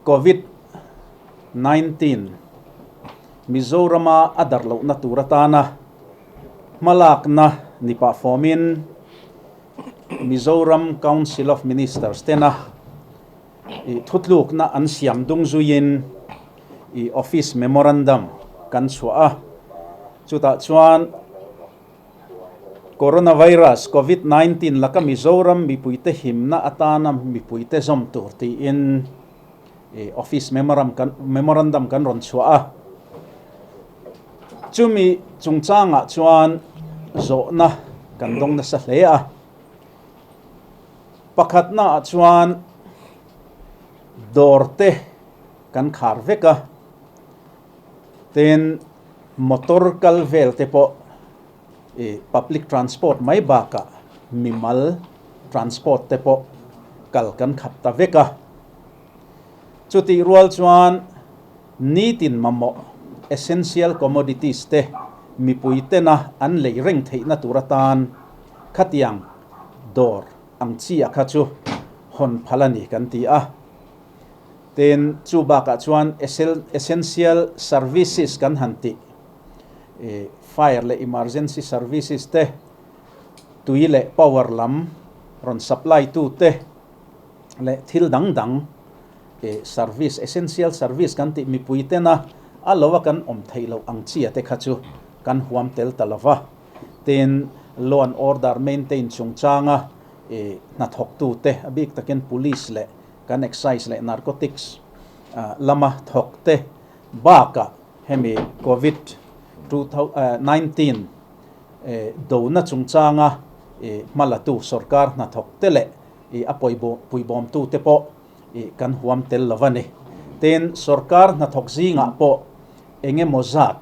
Covid 19 Mizorama a darh lohna tur atana hmalakna ni pah fawmin Mizoram Council of Ministers tena i thutlukna an siam dung zuiin i Office Memorandum kan chhuah a, chutah chuan Coronavirus, Covid 19 laka Mizoram mipuite himna atana mipuite zawm tur tiin i Office Memorandum kan rawn chhuah a. Chumi chungchangah chuan zawhna kan dawng nasa hle a. Pakhatnaah chuan dawr te kan khar vek a, tin motor kal vel te pawh ih public transport mai bakah mimal transport te pawh kal kan khap ta vek a. Chutih rual chuan nitin mamawh essential commodities te mipui tena an lei reng theihna tur atan khatiang dawr ang chi a kha chu hawn phal a ni kan ti a. Tin, chu bakah chuan essential services kan han tih, fire leh emergency services te, tui leh power lam rawn supply tu te leh thil dang dang service, essential service kan tih mipui tena a lo a kan awm theih loh ang chi a te kha chu kan huam tel ta lo va. Tin, law and order maintain chungchanga hnathawktute, a bik takin police leh kan excise leh narcotics lama thawkte bakah hemi Covid 19 dona chungchanga hmalatu sorkar hnathawkte leh a puibawmtute pawh kan huam tel lo a ni. Tin, sorkar hnathawk zingah pawh engemaw zat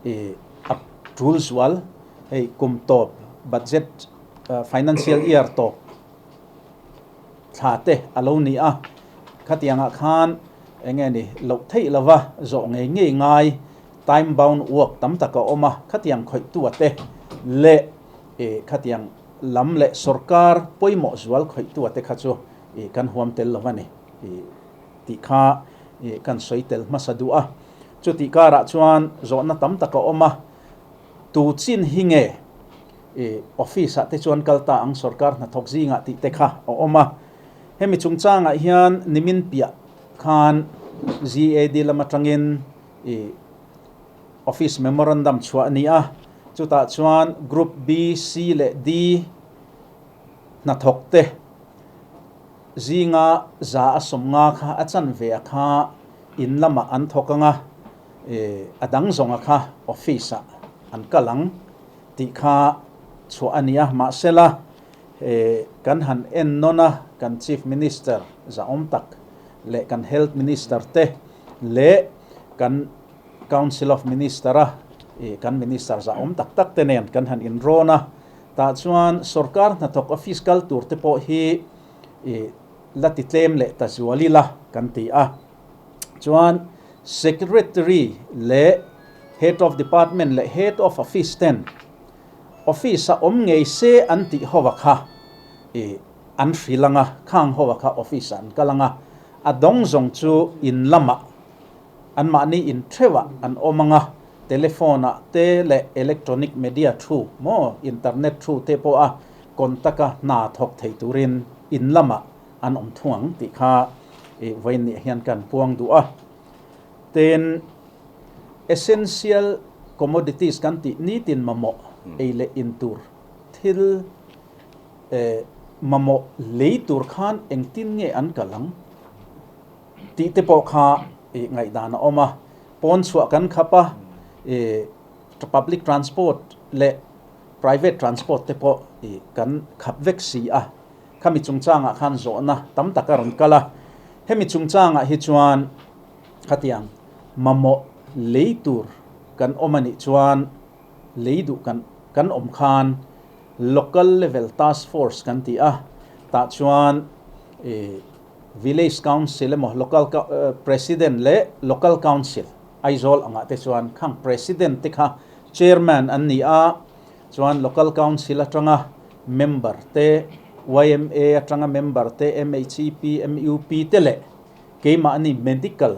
a tul zual hei kum tawp budget financial year tawp thla te a lo ni a, khatiangah khan eng nge ni loh theih lova zawh ngei ngei ngai time bound work tam tak a awm a, khatiang khawihtua te leh ih khatiang lam leh sorkar pawimawh zual khawihtua te kha chu ih kan huam tel lo a ni ih tih kha ih kan sawi tel hmasa duh a. Chutih karah chuan zawhna tam tak a awm a, tu chin hi nge i office ah te chuan kal ta ang sorkar hnathawk zingah tih te kha a awm a. Hemi chungchangah hian nimin piah khan GAD lam atangin i office memorandum chhuah a ni a, chutah chuan Group B, C leh D hnathawk te zinga za a sawmnga kha a chanve a kha in lamah an thawk ang a, a dang zawnga kha office ah an kal ang. Tih kha chhuah a ni a, mahsela kan han en nawn a, kan Chief Minister zahawm tak leh kan Health Minister te leh kan Council of Minister a kan Minister zahawm tak tak te nen kan han inrawn a, tah chuan sorkar hnathawk office kal tur te pawh hi la ti tlem leh ta zual ila kan ti a. Chuan Secretary leh Head of Department leh Head of Office ten Office a awm ngei se an tih ho a kha i an hrilh ang a, khang ho a kha Office ah an kal ang a, a dawng zawng chu in lamah anmahni in theuhah an awm ang a, telephone ah te leh electronic media thu maw internet thu te pawh a contact a hna thawk thei turin in lamah an awm thung ang tih kha i vawiin nih hian kan puang duh a. Tin, essential commodities kan tih nitin mamawh ei leh in tur thil eh mamawh lei tur khan engtin nge an kal ang tih te pawh kha i ngaihdan a awm a. Pawn chhuah kan khap a, i public transport leh private transport te pawh i kan khap vek si a. Khami chungchangah khan zawhna tam tak a rawn kal a, hemi chungchangah hi chuan khatiang mamawh lei tur kan awm a nih chuan lei duh kan kan awm khan Local Level Task Force kan ti a, tah chuan ih Village Council emaw Local President leh Local Council Aizawl angah te chuan khang President te kha Chairman an ni a, chuan Local Council atanga member te, yma atanga member te, MHEP, MUP te leh Keimahni medical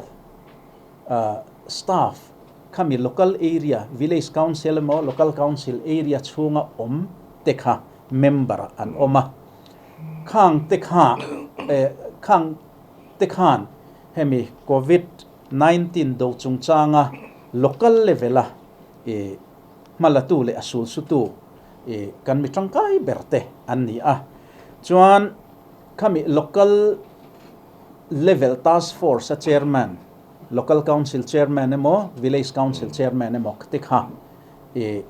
staff khami local area, village council emaw local council area chhunga awm te kha member ah an awm a. Khang te kha khang te khan hemi covid 19 do chungchanga local level a hmalatu leh a sulsutu kan mi tangkai ber te an ni a. Chuan khami local level task force a chairman, local council chairman emaw village council chairman emaw te kha ih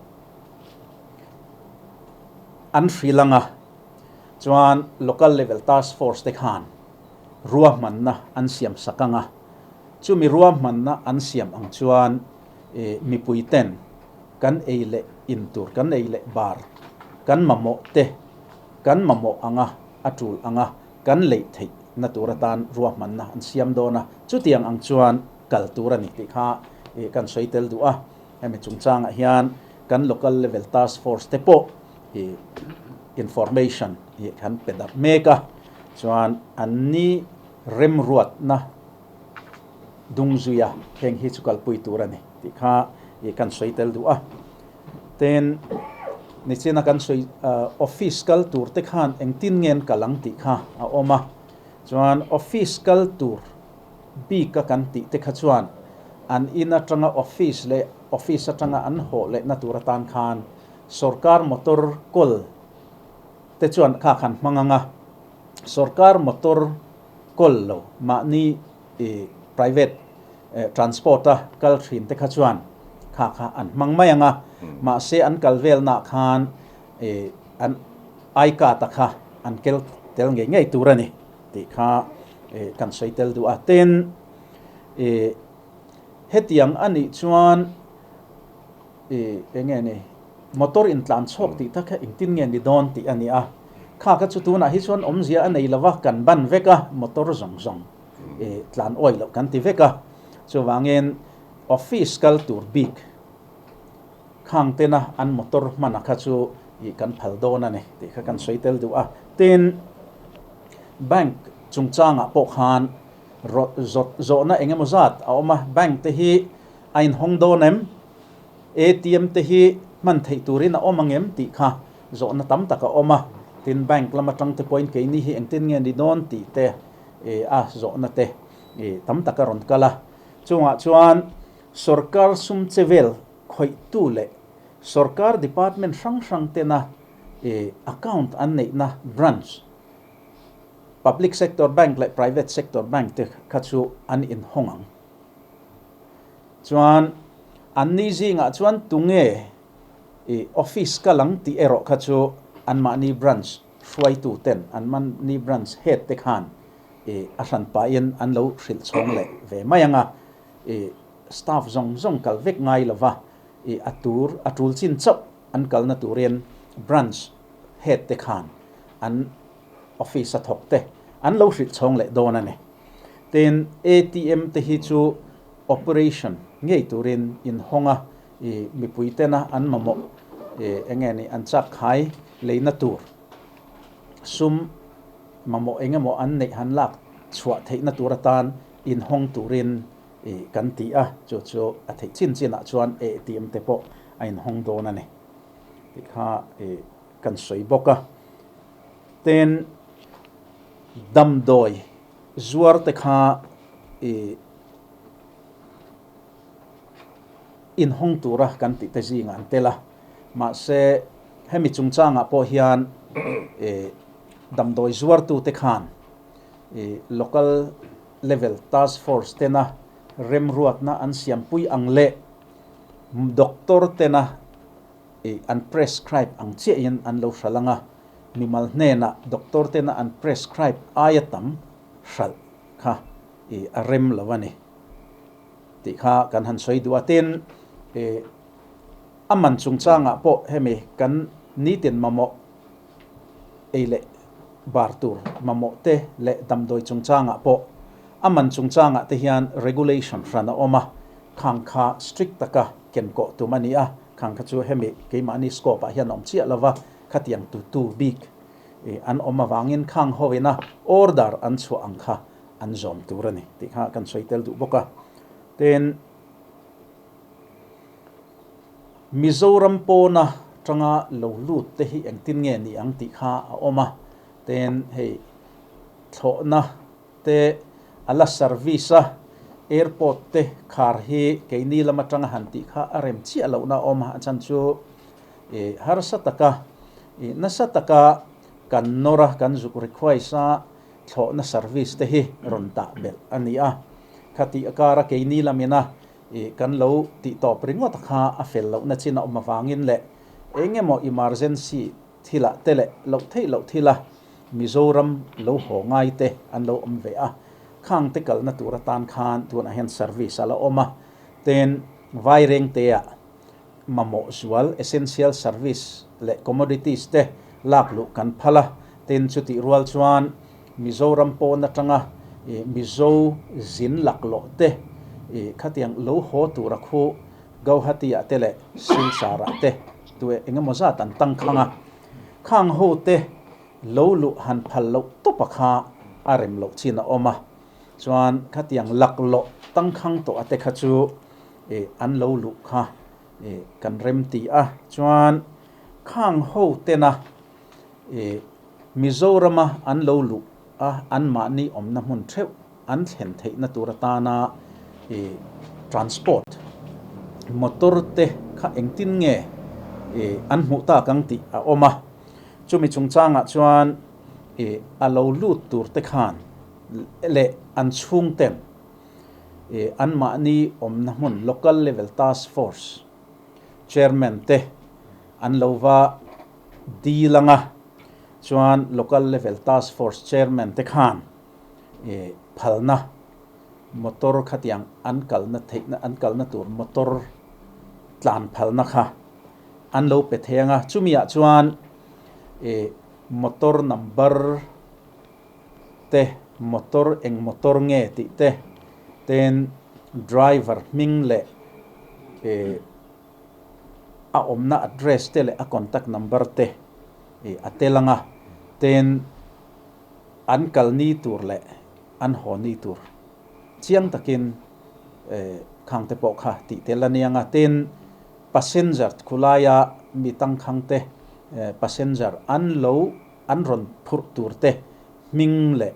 an hrilh ang a, chuan local level task force te khan ruahmanna an siam sak ang a, chumi ruahmanna an siam ang chuan ih mipui ten kan ei leh in tur, kan ei leh bar, kan mamawh te kan mamawh ang a, a tul ang a. Kan leih theih na tur atan ruahmanna an siam dawn a, chutiang ang chuan kal tur a ni tih kha kan sawi tel duh a. Hemi chungchangah hian kan local level task force te pawh information kan pe darh mek a, chuan an ni remruatna dung zuia heng hi chu kalpui tur a ni tih kha kan sawi tel duh a. Tin, nichina kan sawi office kal tur te khan engtin nge an kal ang tih kha a awm a. Chuan office kal tur bik a kan tih te kha chuan an in atanga office leh office atanga an hawh lehna tur atan khan sorkar motor kawl te chuan kha khan hmang ang a. Sorkar motor kawl lo mahni private transport a kal thin te kha chuan kha kha an hmang mai ang a, mahse an kal velna khan an I card a kha an kel tel ngei ngei tur a ni tih kha kan sawi tel duh a. Tin, hetiang a nih chuan eng nge ni motor intlan chhawk tih tak kha engtin nge ni dawn tih a ni a, kha kha chu tunah hi chuan awmzia a nei lo va, kan ban vek a motor zawng zawng. Tlan awih loh kan ti vek a, chuvangin office kal tur bik khang tena an motor hmana kha chu kan phal dawn a ni tih kha kan sawi tel duh a. Tin, bank chungchangah pawh khan zawhna eng emaw zat a awm a, bank te hi a inhawng dawn em? ATM te hi hman theih turin a awm ang em tih kha zawhna tam tak a awm a. Tin, bank lam atang te pawhin keini hi engtin nge ni dawn tih te a zawhna te tam tak a rawn kal a. Chungah chuan sorkar sum che vel khawihtu leh sorkar department hrang hrang tena account an neihna branch, public sector bank leh private sector bank te kha chu an inhawng ang. Chuan anni zingah chuan tunge office kal ang tih erawh kha chu anmahni branch Hruaitu ten an mahni branch head te khan a hran pahin an lo hrilh chhawng leh ve mai ang a, staff zawng zawng kal vek ngai lova a tur a tul chin chauh an kalna turin branch head te khan an office a thawk te an lo hrilh chhawng leh dawn a ni. Tin, ATM te hi chu operation ngei turin inhawng a, mipui tena an mamawh eng nge ni an chak khai leina tur sum mamawh eng emaw an neih han lak chhuah theihna tur atan inhawng turin kan ti a, chu chu a theih chin chinah chuan ATM te pawh a inhawng dawn a ni tih kha kan sawi bawk a. Tin, damdawi zuar te kha inhawng tura kan tih te zingah an tel a, mahse hemi chungchangah pawh hian damdawi zuartute khan local level task force tena remruatna an siampui ang leh doctor tena an prescribe ang chiahin an lo hralh ang a, mimal hnenah doctor tena an prescribe aia tam hralh kha a rem lo a ni. Tih kha kan han sawi duh a. Tin, a man chungchangah pawh hemi kan nitin mamawh ei leh bar tur mamawh te leh damdawi chungchangah pawh a man chungchangah te hian regulation hran a awm a, khang kha strict taka ken kawh tum a ni a, khang kha chu hemi keimahni scope ah hian a awm chiah lova, khatiang tutu bik an awm avangin khang hoina order an chhuah ang kha. an zawm tur a ni tih kha kan sawi tel duh bawk a. Tin, Mizoram pawna tanga lo lut te hi engtin nge ni ang tih kha a awm a. Tin, hei thlawhna te a la service a, airport te khar hi keini lam atanga han tih kha a rem chiah lohna a awm a, a chhan chu ih harsa taka ih nasa taka kan nawr a, kan zuk request a, thlawhna service te hi rawn dah belh a ni a. Khatih akara keini lamina ih kan lo tih tawp ringawt kha a fel lohna chin a awm avangin leh eng emaw emergency thilah te leh loh theih loh thila Mizoram lo haw ngai te an lo awm ve a, khang te kalna tur atan khan tunah hian service a la awm a, tin Vairengte-ah mamawh zual essential service leh commodities te lak luh kan phal a, tin chutih rual chuan Mizoram pawn atanga Mizo zin laklawh te khatiang lo haw tura khu Gauhati-ah te leh Silchar-ah te tue eng emaw zat an tangkhang a, khang ho te lo luh han phal loh tawpa kha a rem loh chin a awm a, chuan khatiang laklawh tangkhang tawh a te kha chu an lo luh kha kan rem ti a, chuan khang ho tena Mizorama an lo luh a anmahni awmna hmun theuh an thlen theihna tur atana transport motor te kha engtin nge an hmuh tak ang tih a awm a, chumi chungchangah chuan a lo lut tur te khan leh an chhungten anmahni awmna hmun local level task force chairman te an lo va dil ang a, chuan local level task force chairman te khan phalna motor khatiang an kalna theihna an kalna tur motor tlan phalna kha an lo pe thei ang a, chumi ah chuan motor number te motor eng motor nge tih te ten driver hming leh a awmna address te leh a contact number te a tel ang a, ten an kal ni tur leh an haw ni tur chiang takin khang te pawh kha tih tel a nia ang a, tin passenger khulaia mi tangkhang te passenger an lo an rawn phurh tur te hming leh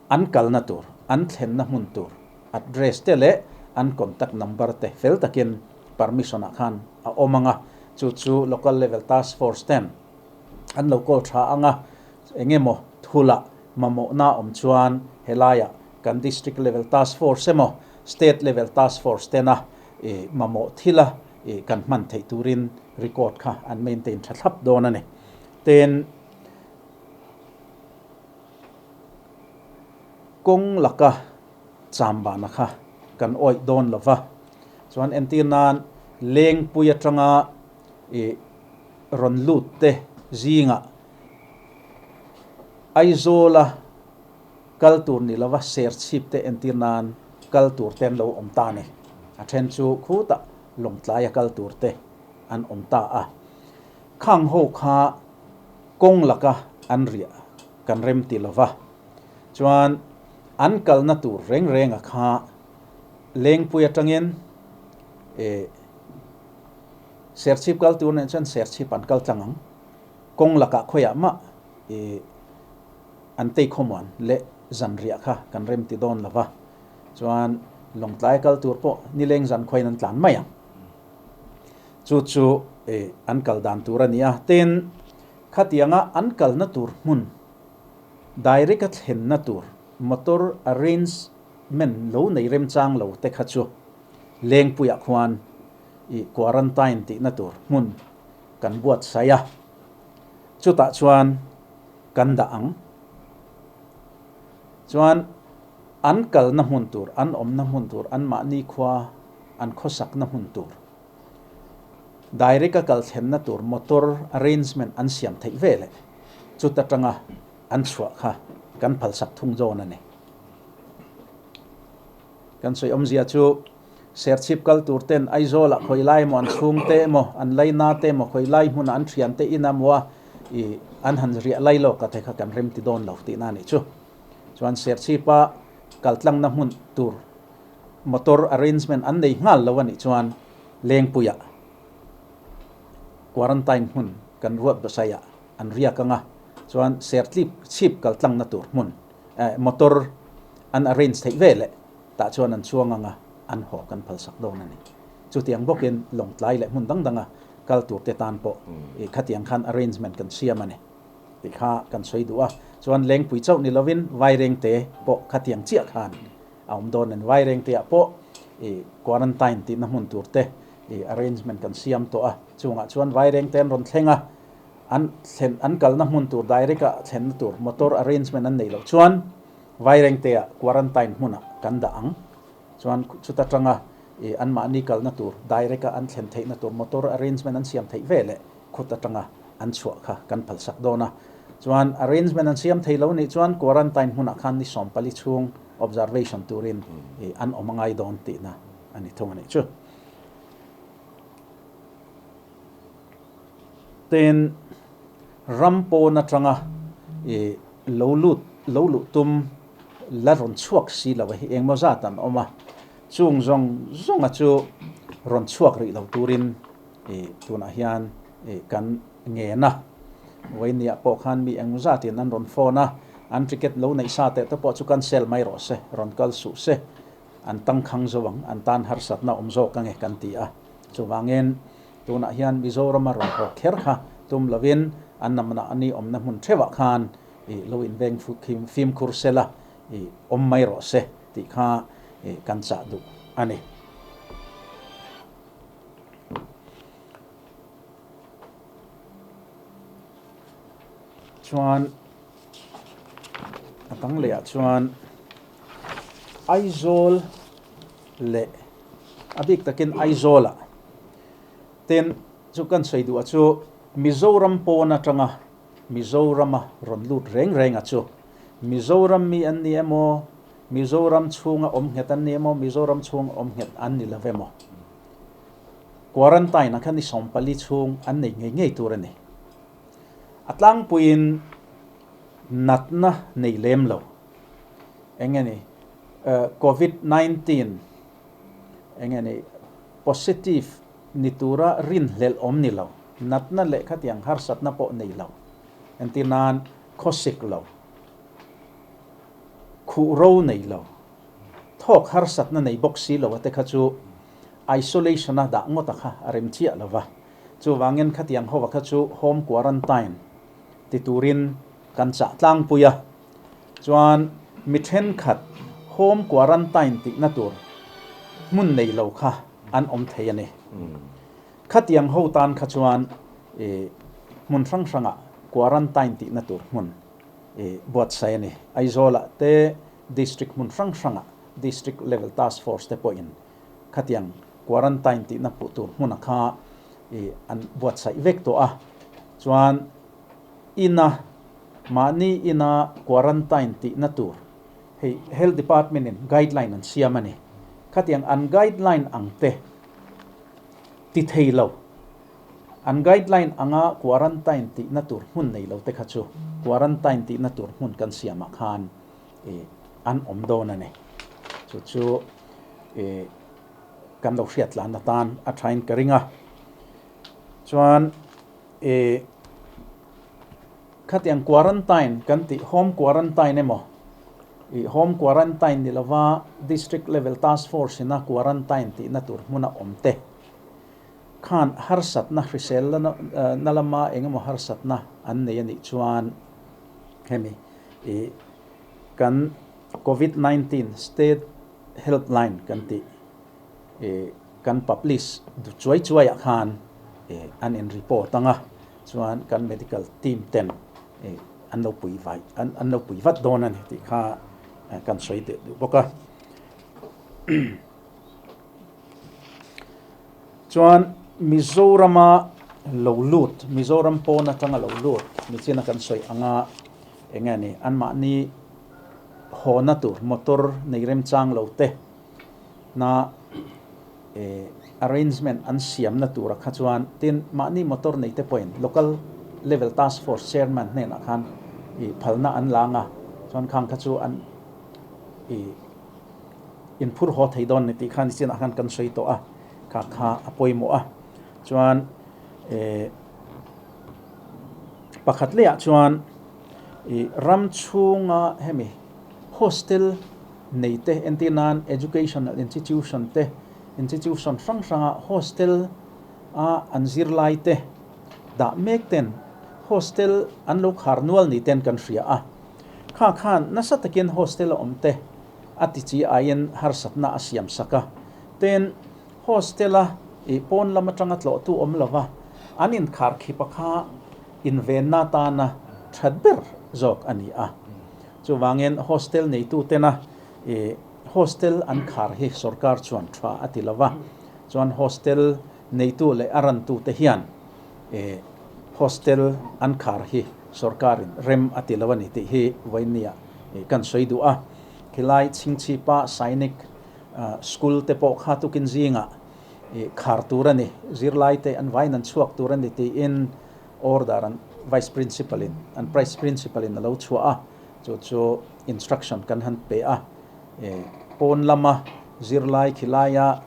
an kalna tur an thlenna hmun tur address te leh an contact number te fel takin permission ah khan a awm ang a, chu chu local level task force ten an lo call tha ang a, eng emaw thulah mamawhna awm chuan helaiah kan district level task force emaw state level task force tena ih mamawh thila ih kan hman theih turin record kha an maintain tha thlap dawn a ni. Tin, kawng laka chambana kha kan awih dawn lo va, chuan entir nan Lengpui atanga ih rawn lut te zingah Aizawla kal tur ni lova Serchhip te entir nan kal tur te an lo awm ta a ni. A then chu khutah Lawngtlaia kal tur te an awm ta a. Khang ho kha kawng laka an riah kan rem ti lova, chuan an kalna tur reng renga kha Lengpui atangin eh Serchhip kal tur nen chuan Serchhip an kal tlang ang. Kawng lakah khawiah mah ih an tei khawmuan leh zan riah kha kan rem ti dawn lo va, chuan Lawngtlai kal tur pawh nileng zan khuain an tlan mai ang. Chu chu ih an kal dan tur a ni a. Tin, khatianga an kalna tur hmun direct a thlenna tur motor arrangement lo nei remchang lo te kha chu Lengpuiah khuan ih quarantine tihna tur hmun kan buatsaih a, chutah chuan kan dah ang. Chuan an kalna hmun tur, an awmna hmun tur, anmahni khua an khawsakna hmun tur, direct a kal thlenna tur motor arrangement an siam theih ve leh chuta tanga an chhuah kha kan phalsak thung zawn a ni. Kan sawi awmzia chu Serchhip kal tur ten Aizawlah khawi lai emaw an chhungte emaw an laina te emaw khawi lai hmunah an thiante in a maw a ih an han riah lai lawk a te kha kan rem ti dawn lo tihna a nih chu. Chuan Serchhipa kaltlangna hmun tur motor arrangement an nei nghal lo a nih chuan Lengpuiah quarantine hmun kan ruat basaiah an riak anga chuan Sertlip chhip kaltlangna tur hmun motor an arrange theih ve leh tah chuan an chuang anga an haw kan phalsak dawn a ni. Chutiang bawkin Lawngtlai leh hmun dang danga kal tur te tan pawh khatiang khan arrangement kan siam a ni tih kha kan sawi duh a. Chuan Lengpui chauh ni lovin Vairengte pawh khatiang chiah khan a awm dawn a ni. Vairengteah pawh quarantine tihna hmun tur te arrangement kan siam tawh a. Chungah chuan Vairengte an rawn thleng a, an thlen an kalna hmun tur direct a thlenna tur motor arrangement an neih loh chuan Vairengteah quarantine hmunah kan dah ang. Chuan chuta tanga i anmahni kalna tur direct a an thlen theihna tur motor arrangement an siam theih ve leh khut atanga an chhuah kha kan phalsak dawn a. Chuan arrangement an siam thei lo nih chuan quarantine hmunah khan ni 14 chhung observation turin i an awm a ngai dawn tihna a ni thung a nih chu. Tin, ram pawn atanga i lo lut lo luh tum la rawn chhuak si lo a hi engmaw zat an awm a, chung zawng zawnga chu rawn chhuak rih lo turin i tunah hian i kan ngen a. Vawinia pawh khan mi engmaw zatin an rawn phone a, an ticket lo neih sa teh te pawh chu cancel mai rawh se, rawn kal suh se, an tangkhang zo ang, an tan harsatna awm zawk ange kan ti a. Chuvangin tunah hian Mizorama rawn haw kher kha tum lovin an namna a ni awmna hmun theuhah khan i lo inveng fimkhur sela i awm mai rawh se tih kha i kan chah duh a ni. Chuan a dang lehah chuan Aizawl leh a bik takin Aizawlah ten chu kan sawi duh a chu Mizoram pawn atanga Mizorama rawn lut reng reng a chu Mizoram mi an ni emaw, Mizoram chhunga awm nghet an ni emaw, Mizoram chhunga awm nghet an ni lo emaw quarantine ah khan ni 14 chhung an nei ngei ngei tur a ni. A tlangpuiin natna nei lem lo eng nge ni Covid 19 eng nge ni positive ni tura rinhlelh awm ni lo, natna leh khatiang harsatna pawh nei lo, entir nan khawsik lo, khuh ro nei lo, thawk harsatna nei bawk si lo a te kha chu isolation a dah ngawt a kha a rem chiah lo va, chuvangin khatiang ho a kha chu home quarantine ti turin kan chah tlangpui a, chuan mi thenkhat home quarantine tihna tur hmun nei lo kha an awm thei a ni. Khatiang ho tan kha chuan i hmun hrang hrangah quarantine tihna tur hmun i buatsaih a ni. Aizawlah te district hmun hrang hrangah district level task force te pawhin khatiang quarantine tihna puh tur hmuna kha i an buatsaih vek tawh a. Chuan ina mahni ina quarantine tihna tur hei health department in guideline an siam a ni. Khatiang an guideline ang te ti thei lo, an guideline anga quarantine tihna tur hmun nei lo te kha chu quarantine tihna tur hmun kan siamah khan ih an awm dawn a ni. Chu chu ih kan lo hriat tlan atan a thain ka ring a. Chuan ih Khatiang quarantine kan tih home quarantine emaw ih home quarantine ni lova district level task force ina quarantine tihna tur hmuna awm te khan harsatna hrisel na lama eng emaw harsatna an nei a nih chuan hemi ih kan covid 19 state helpline kan tih ih kan publish chuai chuai ah khan ih an in report anga. Chuan kan medical team ten an lo pui vai an lo pui vat dawn a ni tih kha kan sawi deuh duh bawk a. Chuan Mizorama lo lut, Mizoram pawn atanga lo lut nichina kan sawi anga eng nge ni anmahni hawna tur motor nei remchang lo te na arrangement an siamna tura kha chuan tin mahni motor nei te pawhin local level task force chairman hnenah khan ih phalna an lang a, Chuan khang kha chu an i inphur haw thei dawn ni tih kha nichinah khan kan sawi tawh a, kha kha a pawimawh a. Chuan eh pakhat lehah chuan i ram chhunga hemi hostel nei te entir nan educational institution te institution hrang hranga hostel a an zirlai te dah mek ten hostel an lo khar nual ni ten kan hria a. Kha khan nasa takin hostel a awm te a ti chi aiin harsatna a siam sak a. Tin, hostel a ih pawn lam atanga tlawhtu awm lova an inkhar khip a kha invenna atana that ber zawk a ni a. Chuvangin hostel neitu tena ih hostel an khar hi sorkar chuan tha a ti lova. Chuan hostel neitu leh a rantute hian hostel an khar hi sorkarin rem a ti lo a ni tih hi vawinia kan sawi duh a. Khilai Chhingchhipa Sainik School te pawh kha tukin zingah khar tur a ni, zirlai te an vaiin an chhuak tur a ni tiin order an Vice Principal in an Price Principal in a lo chhuah a, chu chu instruction kan han pe a. Pawn lama zirlai khilaia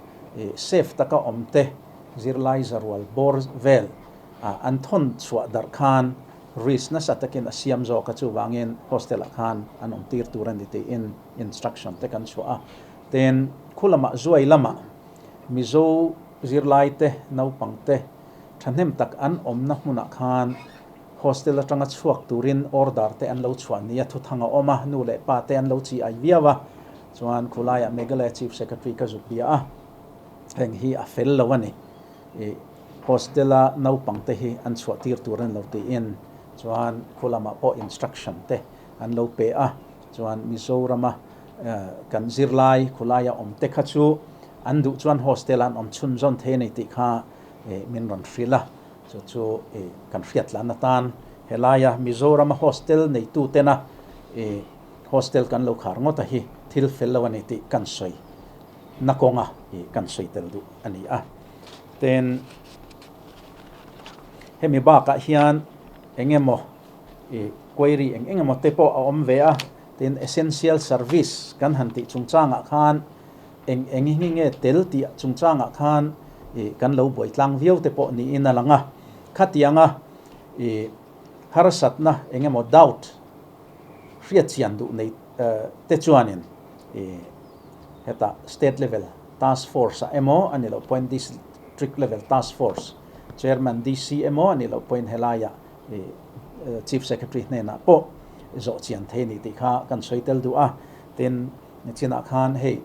safe taka awm te zirlai zarual bawr vel an thawn chhuah darh khan risk nasa takin a siam zawk a, chuvangin hostel ah khan an awm tir tur a ni tiin instruction te kan chhuah a. Tin, khu lamah zuai lamah Mizo zirlai te naupang te thahnem tak an awmna hmunah khan Hostel atanga chhuak turin order te an lo chhuah nia thuthang a awm a, nu leh pa te an lo chi ai viau a, chuan khulaiah Meghalaya Chief Secretary ka zuk bia a, heng hi a fel lo a ni, ih hostel a naupang te hi an chhuah tir tur an lo tiin chuan khulamah pawh instruction te an lo pe a, chuan Mizorama kan zirlai khulaia awm te kha chu an duh chuan hostel ah an awm chhunzawn thei a ni tih kha min rawn hrilh a. Chu chu i kan hriat tlan atan helaia Mizorama hostel neitu tena i hostel kan lo khar ngawt a hi thil fel lo a ni tih kan sawi na kawnga i kan sawi tel duh a ni a. Tin, hemi bakah hian eng emaw i query eng eng emaw te pawh a awm ve a, tin essential service kan han tih chungchangah khan Eng eng hi nge tel tih chungchangah khan ih kan lo buai tlang viau te pawh niin a lang a. Khatianga ih harsatna eng emaw doubt hriatchian duh nei te chuanin ih hetah state level task force ah emaw a ni loh pawhin district level task force chairman DC emaw a ni loh pawhin helaiah ih chief secretary hnenah pawh zawh chian thei a ni tih kha kan sawi tel duh a. Tin, Nichinah khan hei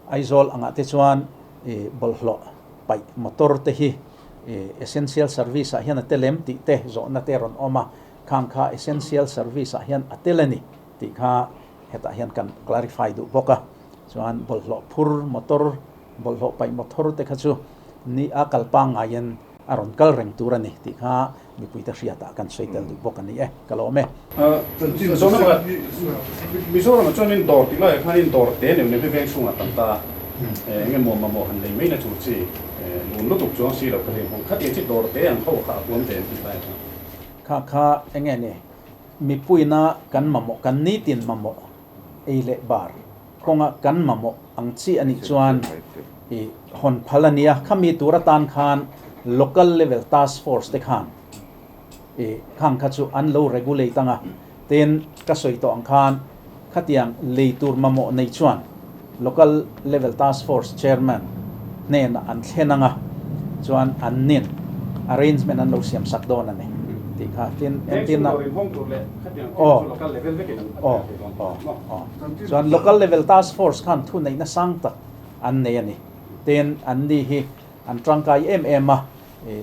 Aizawl angah te chuan i bawlhhlawh paih motor te hi i essential service ah hian a tel em tih te zawhna te rawn awm a, khang kha essential service ah hian a tel a ni tih kha hetah hian kan clarify duh bawk a. Chuan bawlhhlawh phur motor, bawlhhlawh paih motor te kha chu ni a kal pangngaiin a rawn kal reng tur a ni tih kha Mipuite hriatah kan sawi tel duh bawk a ni e, ka lawm e. Mizoram Mizoramah chuanin dawr tih laiah khanin dawr te neuh neuh hi veng chhungah tam ta a, eng emaw mamawh han lei mai na tur chi lun lutuk chuang si lo ka rin hawng khat chi dawr te ang ho kha a huam ve an tih laiah khan. Kha kha eng nge ni mipuina kan mamawh kan nitin mamawh ei leh bar kawnga kan mamawh ang chi a nih chuan i hawn phal a nia. Khami tur atan khan local level task force te khan i khang kha chu an lo regulate ang a, tin ka sawi tawh ang khan khatiang lei tur mamawh nei chuan local level task force chairman hnenah an thlen ang a, chuan an nin arrangement an lo siam sak dawn a ni tih kha tin entirna aw aw aw aw chuan local level task force khan thu neihna sang tak an nei a ni tin an ni hi an tangkai em em a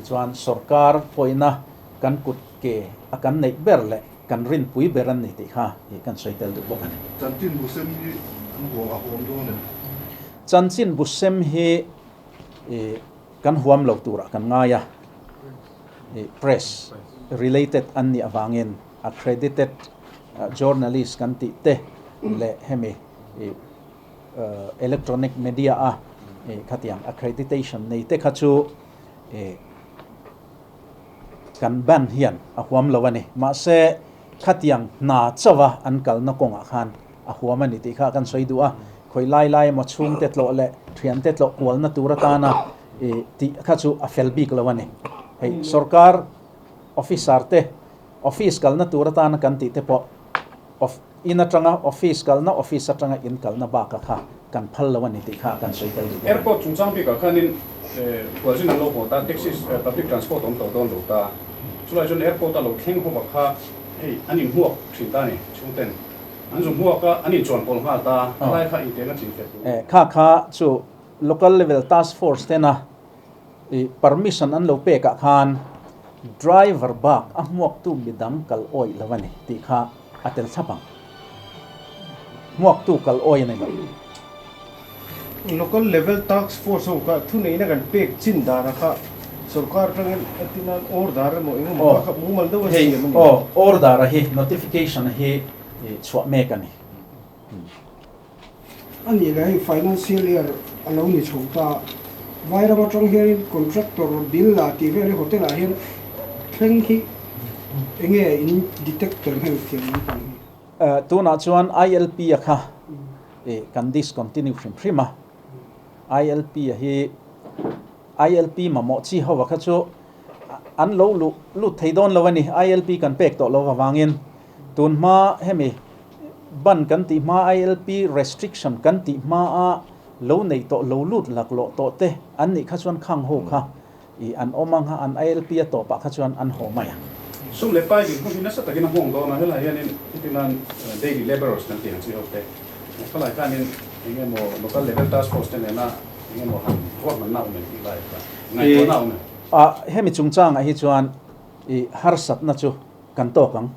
chuan sorkar pawina kan kut ke a kan neih ber leh kan rinpui ber an ni tih kha kan sawi tel duh bawk a ni. Chanchin bu sem hi an huam a huam dawn em? Chanchin bu sem hi ih kan huam lo turah kan ngai a, ih press related an nih avangin accredited journalist kan tih te leh hemi ih electronic media a ih khatiang accreditation nei te kha chu ih kan ban hian a huam lo a ni. Mahse. Khatiang hna chauha an kalna kawngah khan a huam a ni tih kha kan sawi duh a, khawi lai lai emaw chhungte tlawh leh thiante tlawh kualna tur atana tih kha chu a fel bik lo a ni. Hei sorkar officer te office kalna tur atana kan tih te pawh in atanga office kalna office atanga in kalna bakah kha kan phal lo a ni tih kha kan sawi tel duh bawk a ni. Airport chungchang bikah khanin khualzin an lo haw ta, taxi public transport awm tawh dawn lo ta. Chulai chuan airport a lo thleng hova kha hei an inhmuak thin ta a ni, chhungten an zu hmuak a, an inchuan pawlh nghal ta, khalai kha engtiang a chin fel tur. Kha kha chu local level task force tena permission an lo pekah khan driver bak a hmuaktu midang kal awih lo a ni tih kha a tel thlap ang. Hmuaktu kal awih a ni lo. Local level task force ho kha thuneihna kan pek chin dana kha sorkar atangin a ti nan order emaw eng emaw kha kha mumal deuh a siam a ni. Aw, order a hi notification a hi chhuah mek a ni. A nih leh hei financial year a lo ni chho ta, Vairam atang hianin contractor bill lah tih vel hi hotel ah hian thleng hi enge in detect tel hmel thiam lampang hi. Tunah chuan ILP a kha kan discontinue hrim hrim a, ILP a hi ILP mamawh chi ho a kha chu an lo luh lut thei dawn lo a ni, ILP kan pek tawh lo avangin tun hma hemi ban kan tih hma ILP restriction kan tih hma a lo nei tawh lo lut laklawh tawh te an nih kha chuan khang ho kha I an awm ang a, an ILP a tawpah kha chuan an haw mai ang. Sum leh pai dinhmun hi nasa takin a hmawng dawn a, helai hianin hetinan daily labourers kan tih ang chi ho te, khalai khanin eng emaw local level task force te nena eng emaw han ruahmanna a awm em tih lai kha ngaihtuahna a awm em? A, hemi chungchangah hi chuan i harsatna chu kan tawk ang.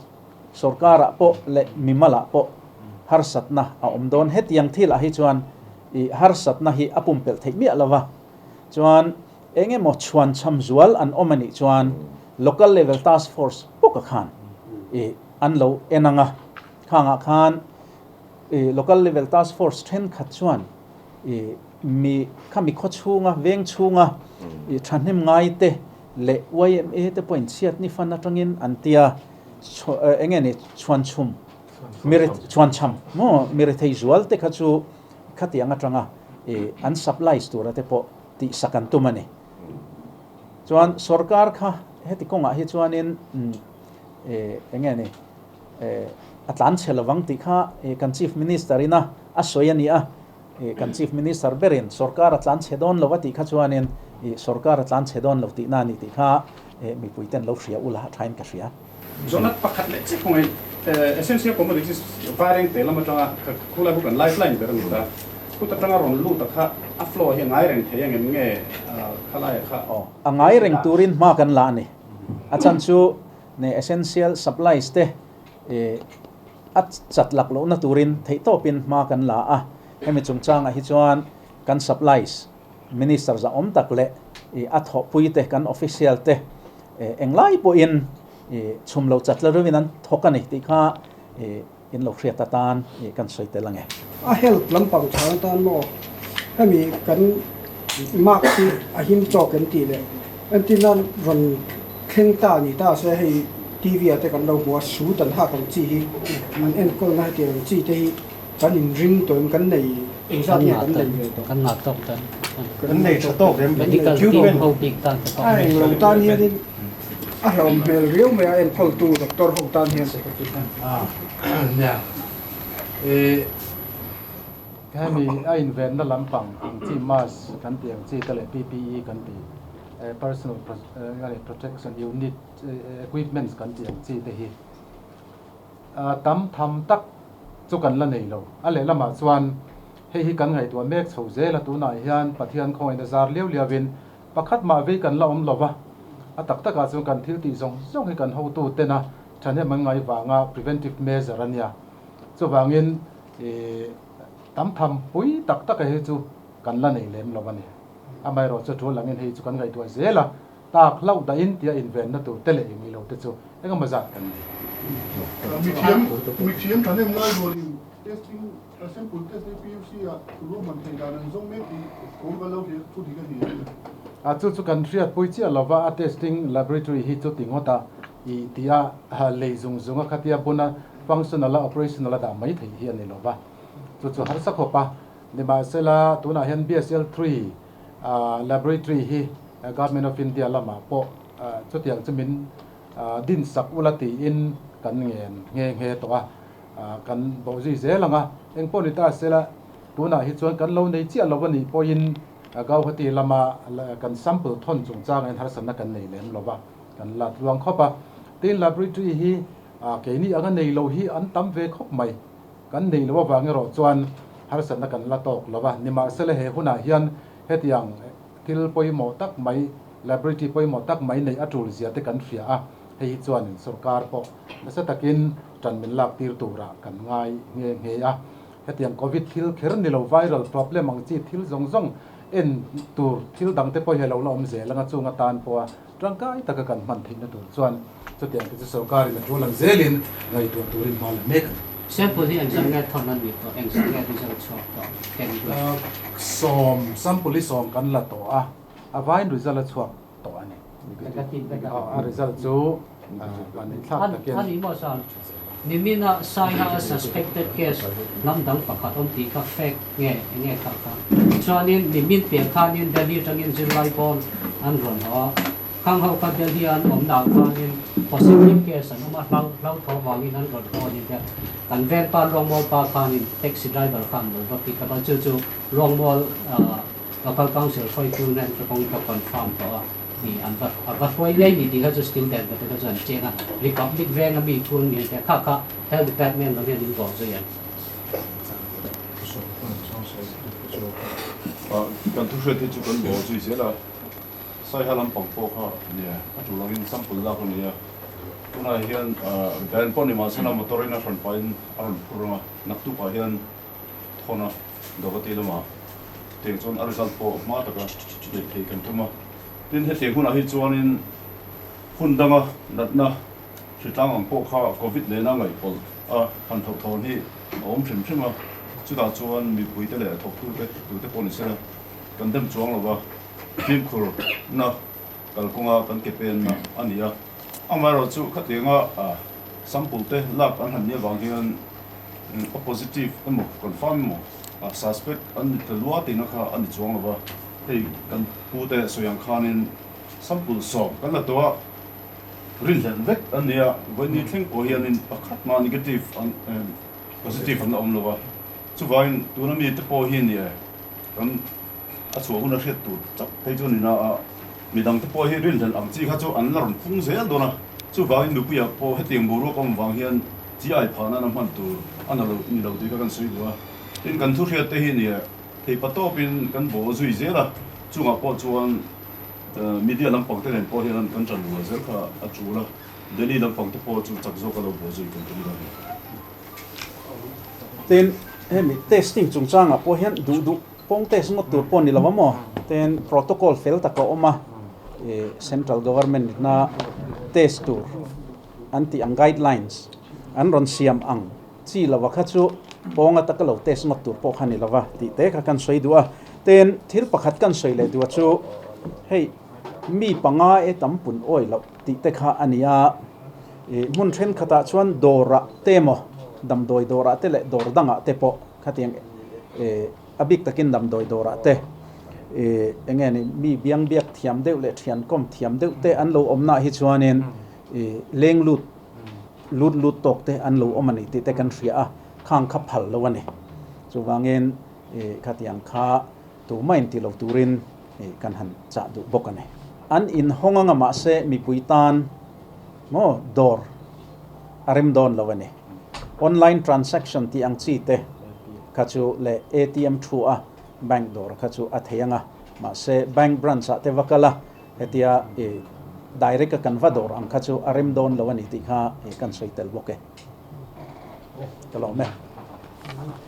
Sorkarah pawh leh mimalah pawh harsatna a awm dawn. Hetiang thilah hi chuan i harsatna hi a pumpelh theih miah lo va, chuan Eng emaw chhuan cham zual an awm a nih chuan Local Level Task Force bawka khan i an lo en ang a, khangah khan i Local Level Task Force thenkhat chuan i mi khami khaw chhunga veng chhunga i thahnem ngai te leh yma te pawhin chhiatni fan atangin an tia eng nge ni chhuan chhum chhuan cham maw mi rethei zual te kha chu khatiang atanga i an supplies tura te pawh tih sak an tum a ni. Chuan sorkar kha heti kawngah hi chuanin eng nge ni a tlan chhe lovang tih kha kan Chief Minister ina a sawi a ni a, kan Chief Minister berin sorkar a tlan chhe dawn lo a tih kha chuanin sorkar a tlan chhe dawn lo tihna a ni tih kha mipuiten lo hria ula a thain ka hria. Zawhna pakhat leh chiah kawngin essential commodities vaireng te lam atanga khulai khu kan lifeline ber a ni ta. Kut atanga rawn lut a kha a flow hi a ngai reng thei angem nge khalai a kha? Aw, a ngai reng turin hma kan la a ni. A chhan chu ne essential supplies te a chat lak lohna turin theihtawpin hma kan la a. Hemi chungchangah hi chuan kan supplies Minister zahawm tak leh a thawhpui te kan official te englai pawhin chhum lo chat la reuhin an thawk a ni tih kha in lo hriat atan kan sawi tel ang e. A health lampang chhan atan maw hemi kan mark hi a him tawk em tih leh entirna rawn thleng ta ni ta se hei TV ah te kan lo hmu a suit an hak ang chi hi an enkawlna hetiang ang chi te hi Kan inring tawh em? Kan nei engzat nge kan nei ve tawh? Kan ngah tawk tan. Kan nei tha tawk em? Medical team ho bik tan te pawh. A englo tan hianin a hlauhawm hmel riau mai a enkawltu doctor ho tan hian. Nia e hemi a invenna lampang ang chi mask kan tih ang chi te leh PPE kan tih personal protection unit equipments kan tih ang chi te hi Tam tham tak chu kan la nei lo. A lehlamah chuan hei hi kan ngaihtuah mek chho zel a, tunah hian Pathian khawngaihna zar liau liauin pakhat mah vei kan la awm lo va, a tak takah chuan kan thil tih zawng zawng hi kan hotu tena thahnem an ngai vanga preventive measure a nia. Chuvangin tam tham pui tak taka hi chu kan la nei lem lo a ni. Amaherawhchu tul angin hei chu kan ngaihtuah zel a. Tak hlauh dahin tia invenna tur te leh eng ilo te chu engemaw zat kan nei. Mithiam mithiam thahnem ngai rualin testing sample test hi PUC ah ruahman theih dan an zawng mek tih thawm kan lo hria thu dik a ni em? A chu chu kan hriatpui chiah lova a testing laboratory hi chu ti ngawt a. I tia lei zung zunga khatia buna functional a operational a dah mai theih hi a ni lo va, chu chu harsa khawp a. Nimahsela tunah hian BSL 3 laboratory hi Government of India lamah pawh chutiang chu min din sak ula tiin kan ngen nghe nghe tawh a, kan bawhzui zel ang a. Engpawh ni ta sela tunah hi chuan kan lo nei chiah lo a nih pawhin Gauhati lama kan sample thawn chungchangah hian harsatna kan nei lem lo va. Kan la tluang khawp a, tin laboratory hi keini anga nei lo hi an tam ve khawp mai. Kan nei lo avang erawh chuan harsatna kan la tawk lo a, nimahsela he hunah hian hetiang thil pawimawh tak mai, laboratory pawimawh tak mai neih a tul zia te kan hria a, hei hi chuanin sorkar pawh nasa takin tan min lak tir turah kan ngai nghe nghe a. Hetiang Covid thil kher ni lo viral problem ang chi thil zawng zawng en tur thil dang te pawh hi a lo la awm zel anga chung atan pawha Tangkai taka kan hman theihna tur chuan chutiang te chu sorkarin a tul ang zelin ngaihtuah turin hma la mek a ni. Sample hi engzah nge thawn a ni tawh, engzah nge result chhuak tawh ken duh? Sawm, sample hi sawm kan la tawh a, a vain result a chhuak tawh a ni. Negative vek a. A result chu van thlak takin. A ni maw sir? Nimina Saiha a suspected case hnam dang pakhat awm tih kha fake nge enge kha kha. Chuanin nimin pian khanin Delhi atangin zirlai pawn an rawn haw a, khang ho kha Delhi a an awm dan khanin positive case an awm a, hlau hlau tho vangin an rawn haw a ni tia. Kan vengpa Luangmual pa khanin taxi driver khan lo va pick up a, chu chu Luangmual local council hruaitu nen ka kawng ka confirm tawh a. Ni an va a va hruai ngei ni tih kha chu student te kha chu an cheng a, Republic venga mi chhung ni te kha kha Health Department lam hian in bawh zui an. Kan thu hriat hi chu kan bawh zui zel a, Saiha lampang pawh kha nia a tul angin sample lak a ni a, tunah hian van pawh ni mahsela motor in a hran pahin a rawn phur ang a, naktukah hian thawn a Gauhati lamah tiang chuan a result pawh hma taka neih theih kan tum a. Tin, hetiang hunah hi chuanin hun danga natna hritlang ang pawh kha Covid nena ngaihpawlh a han thawhthawn hi a awm hrim hrim a, chutah chuan mipuite leh thawktute tute pawh ni sela kan dem chuang lova fimkhurna kalkawnga kan ke penna a ni a. Amaherawhchu khatianga sample te lak an han nih avang hian a positive emaw confirm emaw suspect an ni ta lua tihna kha a ni chuang lova. Hei kan pute sawi ang khanin sample sawm kan la tawh a, rinhlelh vek an ni a, vawiin thleng pawh hianin pakhat mah negative an positive an la awm lo a, chuvangin tuna mite pawh hi ni e kan a chhuah hun a hriat tur chauh phei chu a ni na a, midang te pawh hi rinhlelh ang chi kha chu an la rawn phung zel dawn a, chuvangin mipuiah pawh hetiang boruak awm vang hian chi ai phah nana hman tur a na lo ni lo tih kha kan sawi duh a, tin kan thu hriat te hi ni e. Theipa tawpin kan bawh zui zel a, chungah pawh chuan media lampang te nen pawh hian kan tan rual zel kha a tul a, Delhi lampang te pawh chu chak zawk a lo bawh zui kan tum dawn a ni. Tin, hemi testing chungchangah pawh hian duh duh pawng test ngawt tur pawh a ni lo a maw? Tin, protocol fel tak a awm a, central government ina test tur an tih ang guidelines an rawn siam ang. Chi lova kha chu pawnga taka lo test ngawt tur pawh kha ni lova tih te kha kan sawi duh a. Tin, thil pakhat kan sawi leh duh a chu hei mi panga e tam pun awi loh tih te kha a ni a. Ih hmun thenkhatah chuan dawrah te emaw damdawi dawrah te leh dawr dangah te pawh khatiang ih a bik takin damdawi dawrah te ih eng nge ni mi biang biak thiam deuh leh thian kawm thiam deuh te an lo awmnaah hi chuanin ih leng lut Lut lut tawk te an lo awm a ni tih te kan hria a, khang kha phal lo a ni. Chuvangin khatiang kha tumah in ti lo turin kan han chah duh bawk a ni. An inhawng anga mahse mipui tan maw dawr a rem dawn lo a ni. Online transaction tih ang chi te kha chu leh ATM thu a bank dawr kha chu a thei anga mahse bank branch ah te va kal a, Hetia i direct a kan va dawr ang kha chu a rem dawn lo a ni tih kha kan sawi tel bawk e. Ka lawm e.